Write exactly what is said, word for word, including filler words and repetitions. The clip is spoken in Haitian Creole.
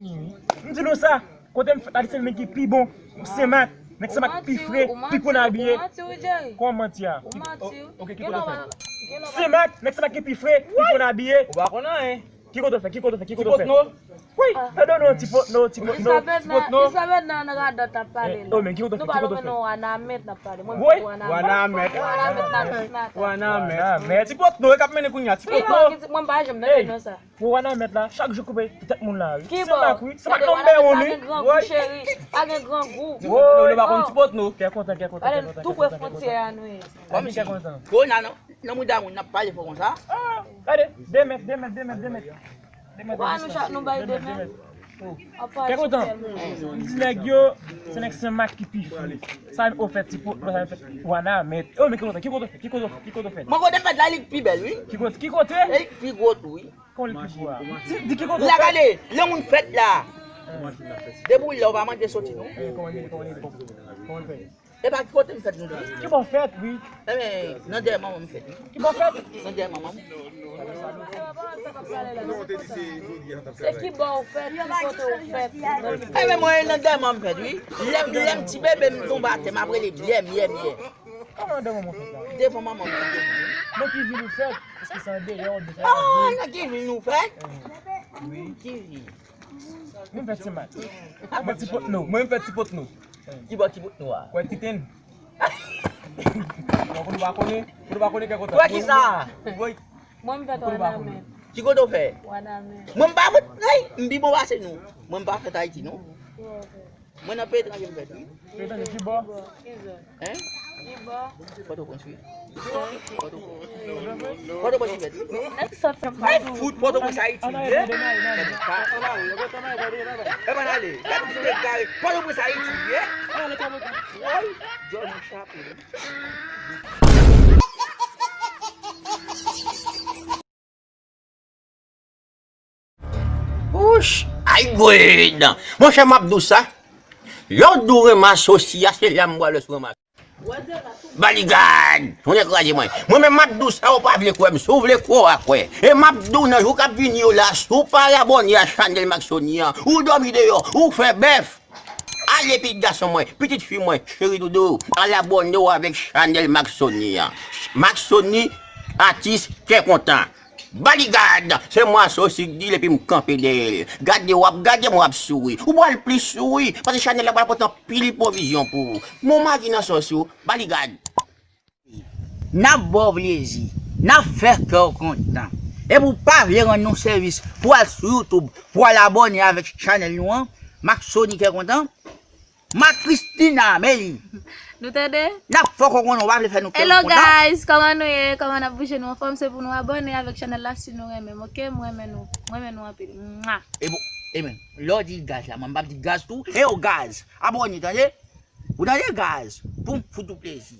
M di nou sa, kote m fèt la, li se nèg ki pi bon. Senmak, nèg Senmak pi fre, pi konn abiye. Kòman manti a? Oke, ki kote w fèt? Senmak, nèg Senmak ki pi fre, pi konn abiye. Ou pa konn anyen. Ki kote w fèt? Ki kote w fèt? Ki kote w fèt? Wi, e non, non, ti potno, ti potno. Ti potno. Isabel nan radòt ap pale la. Oh, men ki kote w fèt? Ki kote w fèt? Wi, Wanament n ap pale. Mwen, Wanament. Wanament. Ti potno, e k ap mennen kounye a, ti potno. Mwen pa janm tande non sa. Pou Wanament la, chak jou koupe tèt moun la, wi. Ki bò? Senmak, wi. Senmak nonbè wan, wi. Pa gen grangou, cheri. Pa gen grangou. Nou pa konn ti potno. Kè kontan, kè kontan, kè kontan. Tou pre fwontyè a nou ye. Kòmsi. Kè kontan. Kòna nan, nan mouda moun n ap pale fò konsa. Ah, gade, de mèt, de mèt, de mèt, de mèt. De mèt. Ou pa nou chak nou bay de mèt. Kè kontan. M di nèg yo, se nèg Senmak ki pi fre. Sa m ofèt ti potno, sa m fèt Wanament. Yo, men ki kote, ki kote w fèt? Ki kote w fèt? Ki kote w fèt? Mwen kote m fèt la, li k pi bèl, wi. Ki kote, ki kote? Li k pi gwo tou, wi. Kòman li pi gwo a? Di, di ki kote w fèt? La gade, lè moun fèt la. Depi w la, ou pa mande soti, non. Eh, kòman li ye, kòman li ye, kòman, kòman li fè? E pa ki kote m fèt, non, tou? Ki bò w fèt, wi. Enben, nan dèyè manman m fèt, wi. Ki bò w fèt? Nan dèyè manman m. Se ki bò w fèt, ki kote w fèt. Enben, mwen, nan dèyè manman m fèt, wi. Lè m, lè m ti bebe, m tonbe atè, m ap rele byè, byè, byè. Kòman nan dèyè manman w fèt la? Devan manman m. Nan ki vil ou fèt? Èske se andeyò, oubyen se nan vil? Ah, nan ki vil nou fèt? Wi. Ki vil? Mwen fèt Senmak. Mwen fèt ti potno. Mwen fèt ti potno. Ki bò ti potno a? Kwè titen. Bon, kote w pa konnen, kote w pa konnen kè kontan. Kwè kisa? Woy. Mwen m fèt Wanament. Ki kote w fèt? Wanament. Mwen m pa fèt, hey, m pi bon pase nou. Mwen m pa fèt Ayiti, non. Mwen nan peyi etranje m fèt, wi. Peyi etranje, ki bò? Ki zòn? Hein? Ki bò? Pòtoprens, wi. Pòtoprens. Pòtoprens, wi. Ay, fout, Pòtoprens, Ayiti, wi. E pa n ale. Gade ti nèg gare. Pòtoprens, Ayiti, wi. Woy, djòl mwen chape, wi. Wouch! Ay, grenn! Monchè, m ap di w sa. Lè w di w renmen asosi a, se la m pral wè si w renmen asosi. Baligad! Ou nèk kraze mwen. Mwen menm m ap di w sa, ou pa vle kwè m. Si w vle kwè, w a kwè. E m ap di w nan jou k ap vini yo la, si w pa abòne a chanèl Maxoni an, ou dòmi deyò, ou fè bèf. Ale pitit gason mwen, pitit fi mwen, cheri doudou, al abòne w avèk chanèl Maxoni an. Maxoni, atis kè kontan. Baligad, se mwen asosi k di l epi m kanpe dèyè l. Gade w ap gade m w ap souri. Ou pral plis souri, paske chanèl la pral pote anpil pwovizyon pou ou. Bon, maji nan sos ou, Baligad. N ap ba w plezi, n ap fè kè w kontan. Epi w pa vle rann nou sèvis, pou w al sou YouTube, pou w al abòne avèk chanèl nou an, Maxoni kè kontan, Max Christina, men li. Nou tande? N ap fè w konn, w pa vle fè nou kè kontan. Hello guys, kòman nou ye? Kòman n ap bouje, nou anfòm? Se pou nou abòne avèk chanèl la si nou renmen m, oke? M renmen nou, m renmen nou anpil. Mwa. E bon, e men, lè w di gaz la, mwen m p ap di gaz tou, e yo gaz, abòne, tande? Ou tande gaz, pou m fout ou plezi.